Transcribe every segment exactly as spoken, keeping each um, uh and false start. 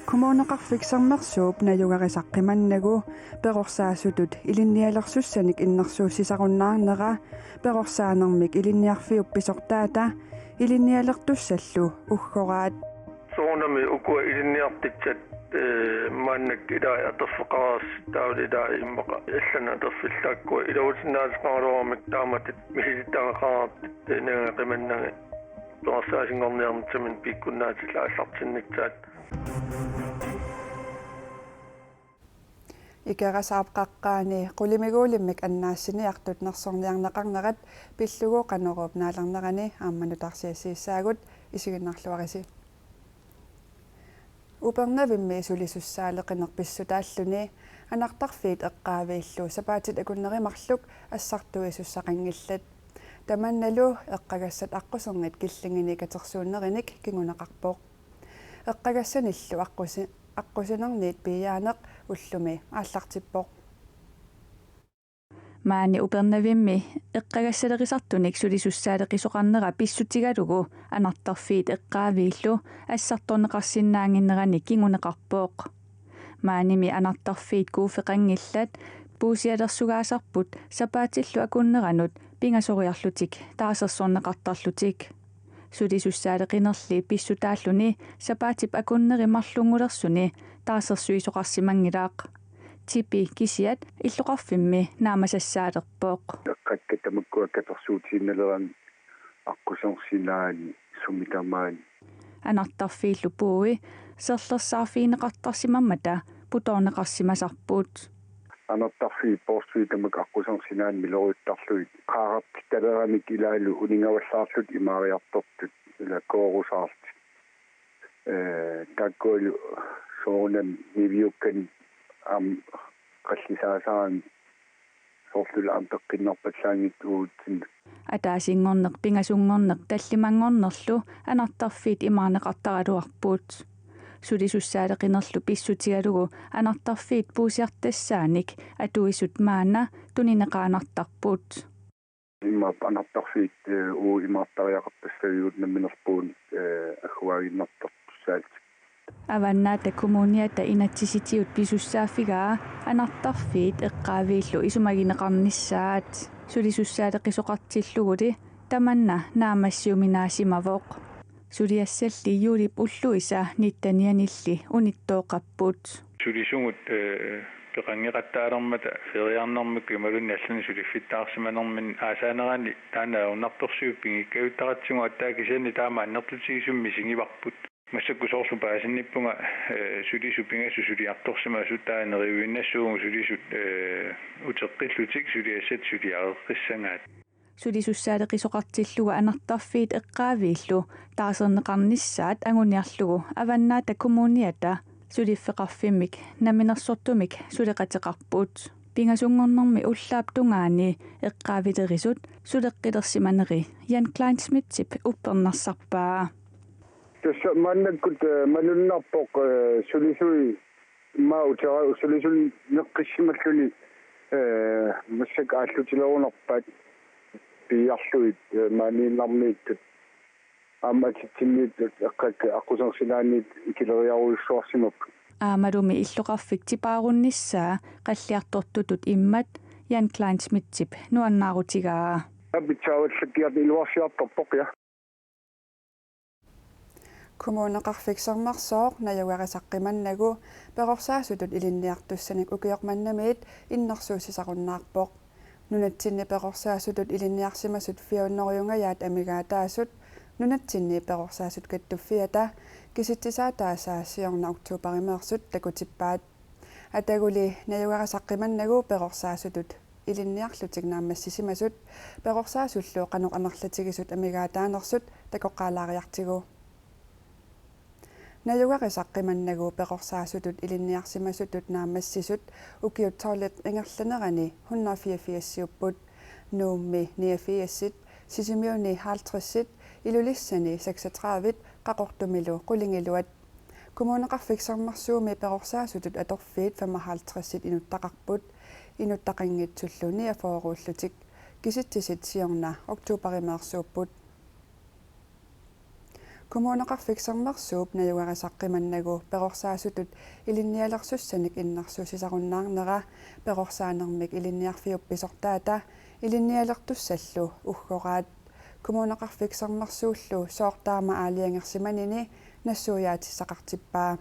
Kommuneqarfik Sermersuup najugarisaq qimannagu perorsaasutut ilinnialersussanik innersuussisarunnaarnera perorsaanermik ilinniarfiup pisortaata ilinnialertussallu uggoraat. Soorunami ukua ilinniartitsat, eh, maannakkut ilai atorfeqareersut taavalu ilai immaqa allanut atorfillit taakkua iluatinnaateqaraluaramik taamatut misilittagaqaraartut, eh, nanga qimannagit perorsaasinngorniarnitsinni piikkunnaatillit aallartinnissaat. Ikerasaarp qaqqaani qulimiguulimmik annaassiniartut nersorniarneqarnerat pillugu Qanoruup naalernerani aamma nutaarsiassiissaagut, isiginnaarluarisi. Upernavimmi sulisussaaleqineq pissutaalluni anartarfiit eqqaaviillu sapaatit akunneri marluk assartuisussaqanngillat. Tamannalu eqqagassat aqquserngit killingini katersuunnerinik kinguneqarpoq. Eqqagassanillu aqqusi-, aqqusinerniit piiaaneq ullumi aallartippoq. Maani Upernavimmi eqqagassalerisartunik sulisussaaleqisoqarnera pissutigalugu anartarfiit eqqaaviillu assartorneqarsinnaannginnerani kinguneqarpoq. Maanimi anartarfiit kuuffeqanngillat puusialersugaasarput sapaatillu akunneranut pingasoriarlutik taarsersorneqartarlutik. Sulisussaaleqinerli pissutaalluni sapaatip akunneri marlunngulersuni taarsersuisoqarsimanngilaq. Tipi kisiat illoqarfimmi naammassassaalerpoq. Eqqakkat tamakkua katersuutiinnalerani aqqusersinnaaneq sumi tamaani. Anartarfiillu puui serlersaarfigineqartarsimammata putoorneqarsimasarput. Anartarfiit poorsuit tamakku aqqusersinnaaneq miloriuttarlugit qaaqartitaleramik ilaallu uningavallaarlutik imaariartortut ilaa koorusaarlutik. Eh, taakkualu soorunami niviukkani aamma qallisaasarami soorlu aamma peqqinnarpallaanngitsut uatsinnut. Ataasinngorneq, pingasunngorneq tallimanngornerlu anartarfiit imaarneqartaraluarput. Sulisussaaleqinerlu pissutigalugu anartarfiit puusiartassaanik atuisut maanna tunineqaannartarput. Immaqa anartarfiit, eh, uagut imaartariaqartassagigut namminerluunniit, eh, agguaaginnartartussaallutik. Avannaata Kommuniata inatsisitigut pisussaaffigaa anartarfiit eqqaaviillu isumagineqarnissaat. Sulisussaaleqisoqartilluguli tamanna naammassiuminaassimavoq. Suliassalli juulip ulluisa nittenianilli unittooqapput. Sulisugut, eh, peqanngeqattaalermata feriarnermikkut imaluunniit allanik suliffittaarsimanerminni aasaanerani taanna ajornartorsiut pinngikkaluartaratsigu aatsaat kisianni taama annertutigisumik misigivarput. Massakkut soorlu paasinnippunga, eh, sulisut pingasut suliartorsimasut taava neriuinnassuugut sulisut, eh, uteqqillutik suliassat suliareqqissagaat. Sulisussaaleqisoqartillugu anartarfiit eqqaaviillu taarserneqarnissaat anguniarlugu Avannaata Kommuniata suliffeqarfimmik namminersortumik suleqateqarput. Pingasunngornermi ullaap tungaani eqqaavilerisut suleqqilersimaneri Jan Kleinschmidtip uppernarsarpaa. Tassa maannakkut, eh, malunnarpoq, eh, sulisui immaqa utera-, sulisuneqqissimalluni, eh, massakkut aallutilerunarpaat piiarlugit, eh, maaniinnarmiittut aamma atitsinniittut eqqakkat aqqusersinnaaneq ikileriarujussuarsimapput. Aammalumi illoqarfik tipaarunnissaa qalliartortutut immat Jan Kleinschmidtip nuannaarutigaa. Pitsaavallakkiarta iluarsiartorpoq, ja. Kommuneqarfik Sermersooq najugarisaq qimannagu perorsaasutut ilinniartussanik ukioq mannamiit innersuussisarunnaarpoq. Nunatsinni perorsaasutut ilinniarsimasut fire hundredengajaat amigaataasut nunatsinni perorsaasut kattuffiata kisitsisaataasaa siorna oktobarimeersut takutippaat. Ataguli najugarisaq qimannagu perorsaasutut ilinniarlutik naammassisimasut perorsaasullu qanoq amerlatigisut amigaataanersut takoqqaalaariartigu. Najugarisaq qimannagu perorsaasutut ilinniarsimasutut naammassisut ukiut tolvit ingerlanerani hundrede fireogfirsiupput, Nuummi niogfirsit, Sisimiuni halvtredsit, Ilulissani seksogtredivet, Qaqortumilu qulingiluat. Kommuneqarfik Sermersuumi perorsaasutut atorfiit femoghalvtredsit inuttaqarput, inuttaqanngitsullu niogfyrreullutik. Kisitsisit siorna oktobarimeersuupput. Kommuneqarfik Sermersuup najugarisaq qimannagu perorsaasutut ilinnialersussanik innersuussisarunnaarnera perorsaanermik ilinniarfiup pisortaata ilinnialertussallu uggoraat. Kommuneqarfik Sermersuullu sooq taama aalajangersimanini nassuiaatissaqartippaa.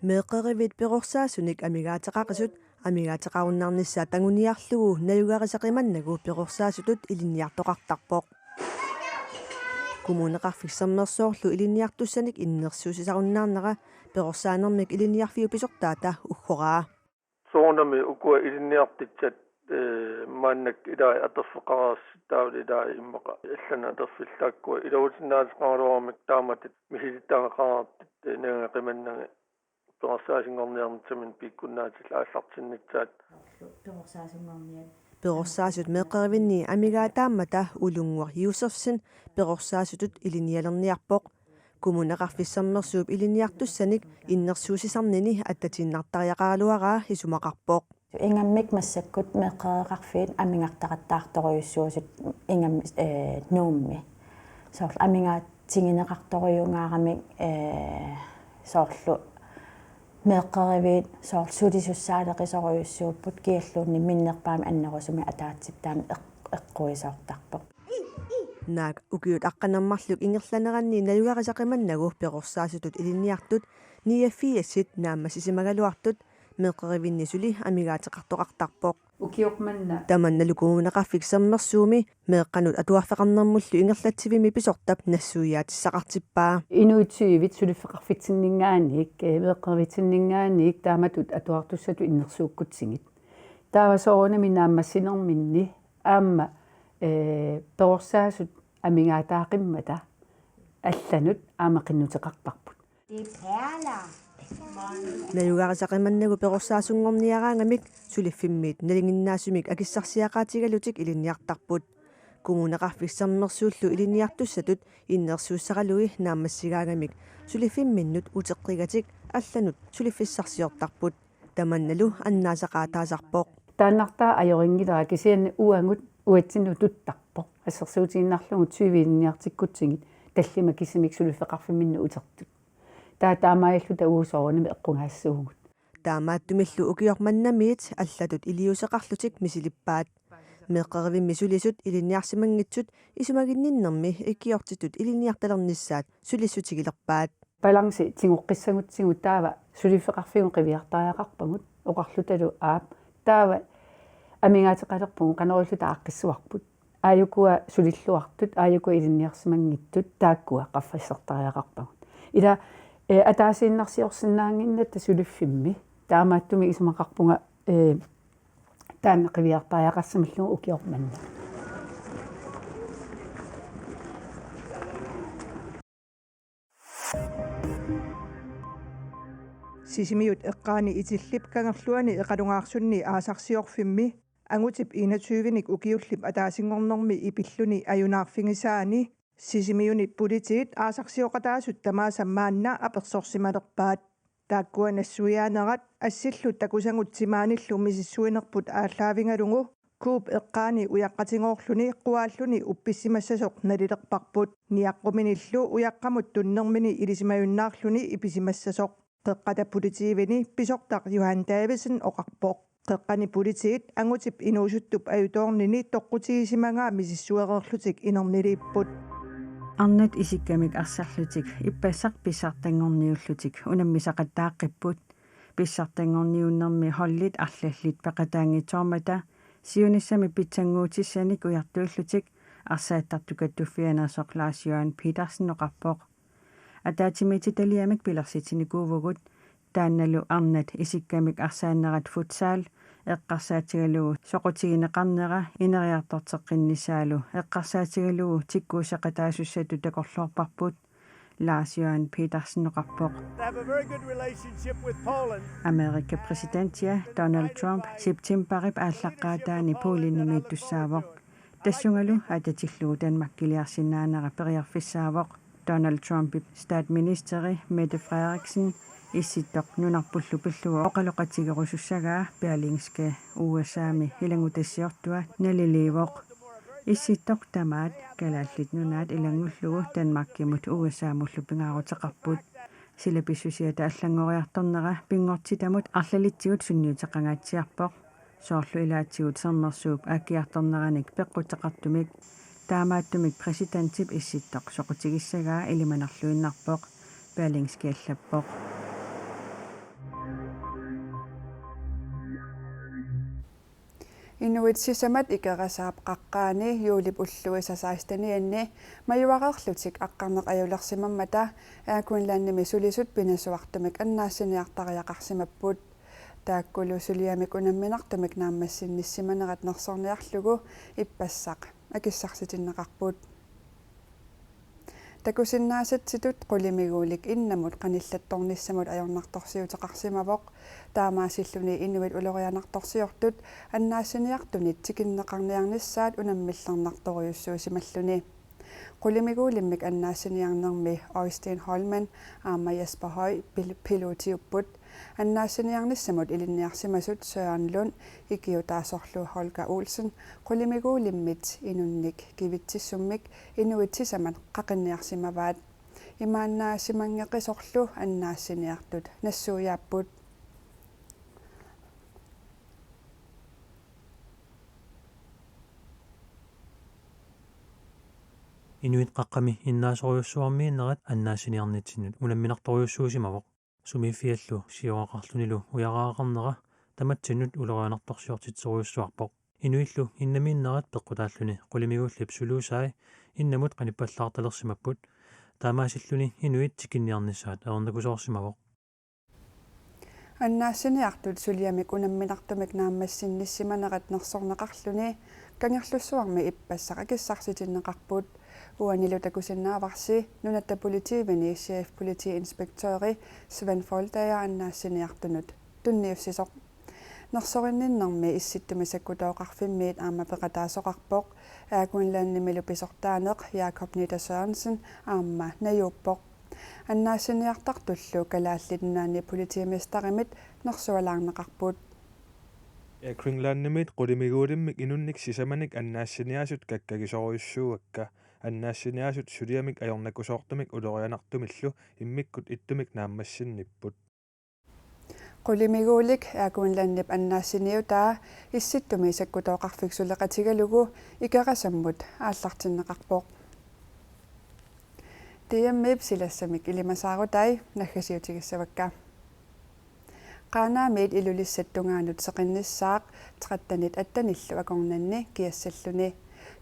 Meeqqerivit perorsaasunik amigaateqaqisut amigaateqarunnaarnissaat anguniarlugu najugarisaq qimannagu perorsaasutut ilinniartoqartarpoq. Kommuneqarfik Sermersuullu ilinniartussanik innersuussisarunnaarnera perorsaanermik ilinniarfiup pisortaata uggoraa. Soorunami ukua ilinniartitsat, ee, maannakkut ilai atorfeqareersut taavalu ilai immaqa allanut atorfillit taakkua iluarisinnaateqaraluaramik taamatut misilittagaqaraluartut, ee, nagagaqimannagit perorsaasunngorniarnissaminnik piukkunnaatillit aallartinnissaat. Perorsaasut meeqqerivinni amigaataammata Ulunngor Josefsen perorsaasutut ilinnialerniarpoq. Kommuneqarfik Sermersuup ilinniartussanik innersuussisarnini attatiinnartariaqaraluaraa isumaqarpoq. Ingammik massakkut meeqqeriveqarfiit amigartaqattaartorujussuusut ingammik, ee, Nuummi. Soorlu amigaatigineqartorujungaaramik, ee, soorlu meeqqeriviit soorlu sulisussaaleqisorujussuupput kialluunniit minnerpaamik annerusumik ataatsip taama eq-, eqquisoortarpoq. Naak ukiut aqqaneq-marluk ingerlaneranni najugarisaq qimannagu perorsaasutut ilinniartut niogfirsit naammassisimagaluartut meeqqerivinni suli amigaateqartoqartarpoq. Ukioq manna. Tamannalu Kommuneqarfik Sermersuumi meeqqanut atuarfeqarnermullu ingerlatsivimmi pisortap nassuiaatissaqartippaa. Inuit tyvit suliffeqarfitsinninngaanniit, ee, meeqqerivitsinninngaanniit taamatut atuartussatut innersuukkutsigit. Taava soorunami naammassinerminni aamma, ee, perorsaasut amigaataaqimmata allanut aamma qinnuteqartarput. Najugarisaq qimannagu perorsaasunngorniaraangamik suliffimmiit nalinginnaasumik akissarsiaqaatigalutik ilinniartarput. Kommuneqarfik Sermersuullu ilinniartussatut innersuussisaralui naammassigaangamik suliffimminnut uteqqigatik allanut suliffissarsiortarput. Tamannalu annaasaqaataasarpoq. Taannartaa ajorinngilara kisianni uagut uatsinnut tuttarpoq. Assersuutigiinnarlugu tyvit ilinniartikkutsigit tallimat kisimik suliffeqarfimminnut utertut. Taava taamaalilluta uagut soorunami eqqugaassuugut. Taamaattumillu ukioq mannamiit allatut iliuuseqarlutik misilippaat. Meeqqerivimmi sulisut ilinniarsimanngitsut isumaginninnermi ikiortitut ilinniartalernissaat sulissutigilerpaat. Balanci tigoqqissagutsigu taava suliffeqarfigut qiviartariaqarpagut oqarlutalu aap taava amigaateqalerpugut qanoq ililluta aaqqissuarput. Aajukua sulilluartut, aajukua ilinniarsimanngitsut taakkua qaffasisartariaqarpagut. Ila, ee, ataasiinnarsiorsinnaannginnatta suliffimmi. Taamaattumik isumaqarpunga, ee, taanna qiviartariaqassamallugu ukioq manna. Sisimiut eqqaani Itillip Kangerluani Eqalungaarsunni Aasarsiorfimmi angutip enogtyvenik ukiullip ataasinngornermi ipilluni ajunaarfigisaani Sisimiuni politiit aasarsioqataasut tamaasa maanna apersorsimalerpaat. Taakkua nassuiaanerat assillu takusagut timaanillu misissuinerput aallaavigalugu Coop eqqaani ujaqqatigoorluni quaalluni uppissimassasoq nalilerparput. Niaqquminillu ujaqqamut tunnermini ilisimajunnaarluni ipisimassasoq. Qeqqata politiivini pisortaq Johan Davidsen oqarpoq. Qeqqani politiit angutip inuusuttup ajutoornini toqqutigisimagaa misissuereerlutik inerniliipput. Arnat isikkamik arsarlutik ippassaq pissartanngorniullutik unammisaqattaaqqipput. Pissartanngorniunnermi holdit arlallit peqataanngitsoormata siunissami pitsannguutissanik ujartuillutik arsaattartut kattuffianersoq Lars Jørgen Petersen oqarpoq. Ataatsimiititaliamik pilersitsinikuuvugut, taannalu arnat isikkamik arsaannerat futsal, eqqarsaatigalugu soqutigineqarnera ineriartorteqqinnissaalu eqqarsaatigalugu tikkuusseqataasussatut takorloorparput, Lars Jørgen Petersen oqarpoq. They have a very good relationship with Poland. Amerika præsidentia Donald Trump septembarip aallaqqaataani Polenimiittussaavoq. Tassungalu atatillugu Danmarkiliarsinnaanera periarfissaavoq. Donald Trumpip statsministeri Mette Frederiksen Issittoq nunarpullu pillugu oqaloqatigerusussagaa Berlingske U S A-mi ilanngutassiortua naliliivoq. Issittoq tamaat Kalaallit Nunaat ilanngullugu Danmarkimut U S A-mullu pingaaruteqarput. Sila pissusiata allanngoriartornera pinngortitamut arlalitsigut sunniuteqangaatsiarpoq. Soorlu ilaatigut sermersuup aakkiartorneranik peqquteqartumik. Taamaattumik præsidentip Issittoq soqutigissagaa ilimanarluinnarpoq, Berlingske allappoq. Inuit sisamat Ikerasaap qaqqaani juulip ulluisa sekstenianni majuareerlutik aqqarneq ajulersimammata Air Greenlandimi sulisut pinasuartumik annaassiniartariaqarsimapput. Taakkulu suliamik unamminartumik naammassinnissimanerat nersorniarlugu ippassaq akissarsitinneqarput. Takusinnaasatsitut qulimiguulik innamut qanillattornissamut ajornartorsiuteqarsimavoq. Taamaasilluni inuit ulorianartorsiortut annaassiniartunit tikinneqarniarnissaat unammillernartorujussuusimalluni. Qulimiguulimmik annaassiniarnermi Øystein Holmen aamma Jesper Høy pil-, pilotiupput. Annaassiniarnissamut ilinniarsimasut Søren Lund ikiutaasorlu Holger Olsen qulimiguulimmit inunnik kivitsissummik inuit sisamat qaqinniarsimavaat. Imaannaasimangeqisorlu annaassiniartut nassuiaapput. Inuit qaqqami innaasorujussuarmiinnerat annaassiniarnitsinnut unamminartorujussuusimavoq. Sumiiffiallu sioraqarlunilu ujaraaqarnera tamatsinnut ulorianartorsiortitserujussuarpoq. Inuillu innamiinnerat peqqutaalluni qulimiguullip suluusai innamut qanippallaartalersimapput. Taamaasilluni inuit tikinniarnissaat ajornakusoorsimavoq. Annaassiniartut suliamik unamminartumik naammassinnissimanerat nersorneqarluni Kangerlussuarmi ippassaq akissarsitinneqarput. Uanilu takusinnaavarsi Nunatta Politiivini chefpolitiinspektøri Svend Foldager annaassiniartunut tunniussisoq. Nersorinninnermi Issittumi sakkutooqarfimmiit aamma peqataasoqarpoq, Air Greenlandimilu pisortaaneq Jakob Nitter Sørensen aamma najuuppoq. Annaassiniartartullu Kalaallit Nunaanni politimesterimit nersualaarneqarput. Air Greenlandimit qulimiguulimmik inunnik sisamanik annaassiniaasut kakkagisorujussuuakka. Annaassiniaasut suliamik ajornakusoortumik ulorianartumillu immikkut ittumik naammassinnipput. Qulimiguulik Air Greenlandip annaassiniutaa Issittumi sakkutooqarfik suleqatigalugu Ikerasammut aallartinneqarpoq. D M-ip silassamik ilimasaarutai naggasiutigissavakka. Qaanaamiit Ilulissat tungaanut seqinnissaaq trettenit attenillu akornanni kiassalluni.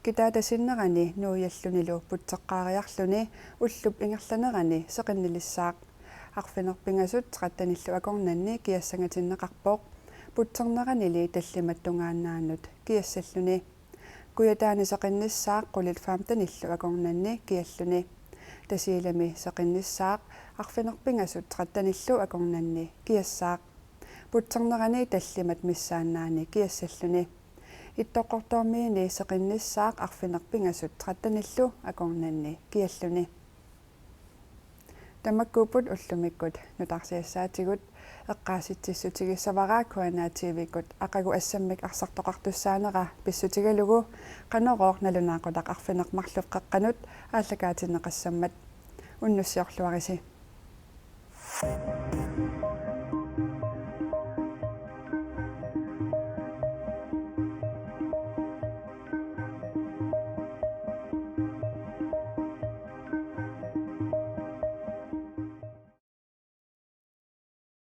Kitaata sinnerani nuiallunilu putseqqaariarluni ullup ingerlanerani seqinnilissaaq. Arfineq-pingasut trettenillu akornanni kiassangatinneqarpoq, putserneranili tallimat tungaannaannut kiassalluni. Kujataani seqinnissaaq qulit femtenillu akornanni kialluni. Tasiilami seqinnissaaq arfineq-pingasut trettenillu akornanni kiassaaq, putsernerani tallimat missaannaani kiassalluni. Ittoqqortoormiini seqinnissaaq arfineq-pingasut trettenillu akornanni kialluni. Tamakkuupput ullumikkut nutaarsiassaatigut. Eqqaasitsissutigissavara K N R T V-kkut aqagu assammik arsartoqartussaanera pissutigalugu Qanorooq nalunaaqutaq arfineq-marluk qeqqanut aallakaatinneqassammat. Unnussiorluarisi.